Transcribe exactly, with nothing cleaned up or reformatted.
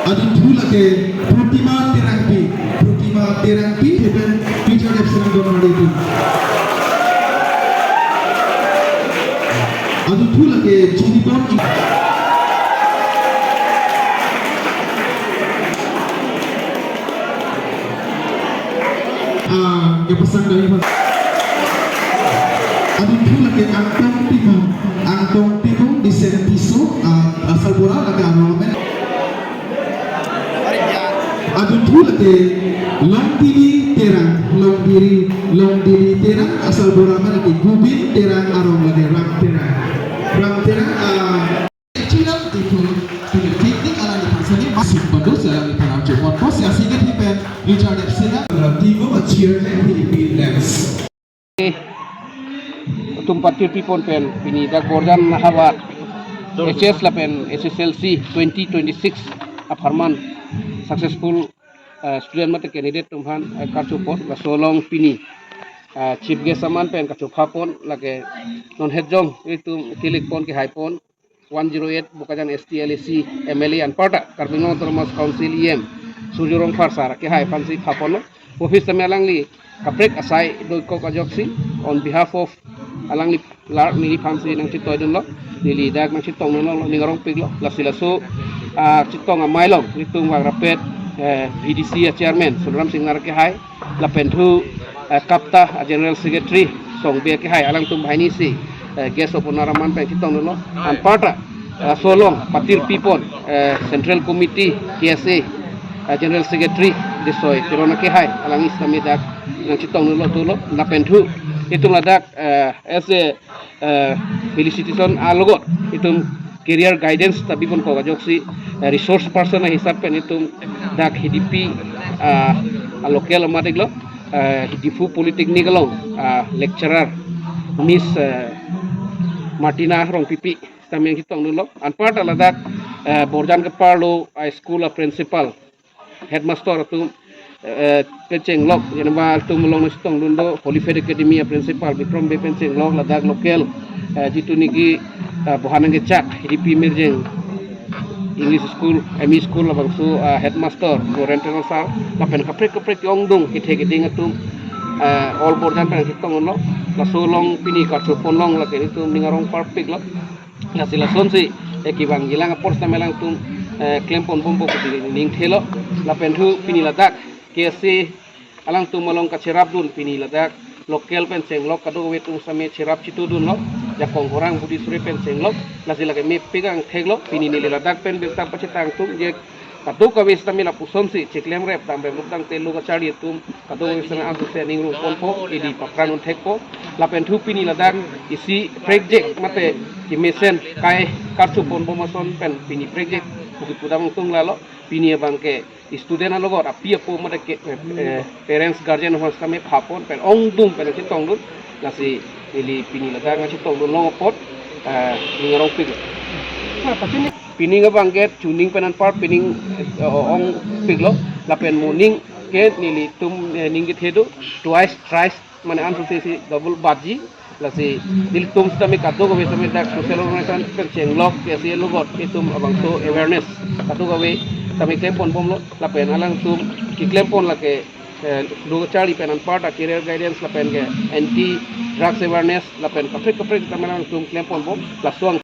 Adunthu lake Protima Terangpi, Protima Terangpi, hepen Richard Epsilon Don Mardi. Adunthu lake Chunibon. Ah, kepasang dari pas. Adunthu lake Angtong Timung, Angtong Timung, Disen Tisso, ah, asal Bora lake aro amen. Adunthu lake Longdili Terang, Longdili, Longdili Terang, asal Bora amen lake Gubin Terang, arong lake Ram Terang. Ram Terang, ah, Chirap Diphu, pini piknik alangliphan seni masuk badu si alangliphan arju ponpo, si asingit hepen Richard Epsilon, Ratigo, a chairman, Philippine Dance. Atum patirpi pon pen, pini dak Borjan havar H S lapen H S L C twenty twenty-six apharman successful, eh, student mate candidate atum aphan, eh, karcho pon, laso along pini, eh, chief guest aman pen kachopha pon, lake non het jong itum kilik pon kehai pon, one zero eight Bokajan S T L A C M L A anparta Karbi Anglong Autonomous Council E M Surjya Rongphar sir kehai aphansi pha ponlo. Office tame alangli kaprek asai doikok ajoksi on behalf of alangli lar neliphansi nangchetoidunlo, neli dak nangchetongdunlo, ning arongpiklo, lasi laso, ah, chetong amei along nelitum vang rapet, eh, V D C a chairman Sonram Singnar kehai, lapen thu, eh, KAPTA a general secretary Songbe kehai, alangtum banghini si, eh, guest of honor aman pen chetongdunlo. Anparta, eh, laso along patirpi pon, eh, central committee K S A, eh, general secretary Desoi Teron kehai, alangli sitame dak nangchetongdunlo, thulo, lapen thu itum ladak, eh, as a, eh, felicitation alogot itum career guidance ta bipon kok ajoksi, eh, resource person ahisap pen itum dak Hidipi, ah, a local amat iklo, eh, Diphu Polytechnic along, ah, lecturer Miss, eh, Martina Rongpipi sitame nangchetongdunlo. Anparta ladak, eh, Borjan keparlo a school a principal, headmaster atum, eh, pen chenglok, jeneba atum along nangchetongdun do, Holy Faith Academy a principal Bikram Bey pen chenglok, ladak local, eh, jitu niki, eh, bohan nangkechak, Hidipi Mirjeng English School, M E School labangso, eh, headmaster, Goren Teron sir, lapen kaprek kaprek ongdung, kethe keding atum, eh, all Borjan pen nangchetongdunlo, laso along pini karcho pon along lake nelitum ning arongparpiklo. Lasi lasonsi, eh, kevang kelang apor sitame alangtum, eh, klem ponbompo pusi ning thelo. Lapen thu pini ladak K S A alangtum along kacherapdun, pini ladak local pen chenglok kadokave atum sitame cherap chetudunlo. Jakong Horang Budi Suri pen chenglok, lasi lake mepik angtheklo. Pini neli ladak pen birta pachetang atum je kadokave sitame lapusonsi chiklemrep, damrep, luk dangte, lo kacharli atum kadokave sitame ansu se ning rung ponpo, idi papran unthekpo. Lapen thu pini ladak isi prekjak mate kemesen kai karcho ponbom ason pen pini prekjak puki pudam atum lalo. Pini abangke student alogot api apo mate ke, eh, parents, guardian aphan sitame pha pon pen ongdung pen nangchetongdun. Lasi neli pini ladak nangchetongdun long apot, eh, ning arongpik. Pining abangke chuning pen anpar pining, eh, ongpiklo, lapen moning ke nelitum, eh, ning kethe do twice, thrice, mane ansu se si double batji. Lasi nelitum sitame kadokave sitame dak social organization pen chenglok, K S A alogot itum abangso awareness kadokave sitame klem ponbomlo, lapen alangtum keklem pon lake, eh, lo kacharli pen anparta career guidance lapen ke anti drugs awareness lapen kaprek kaprek sitame alangtum klem ponbom, laso ang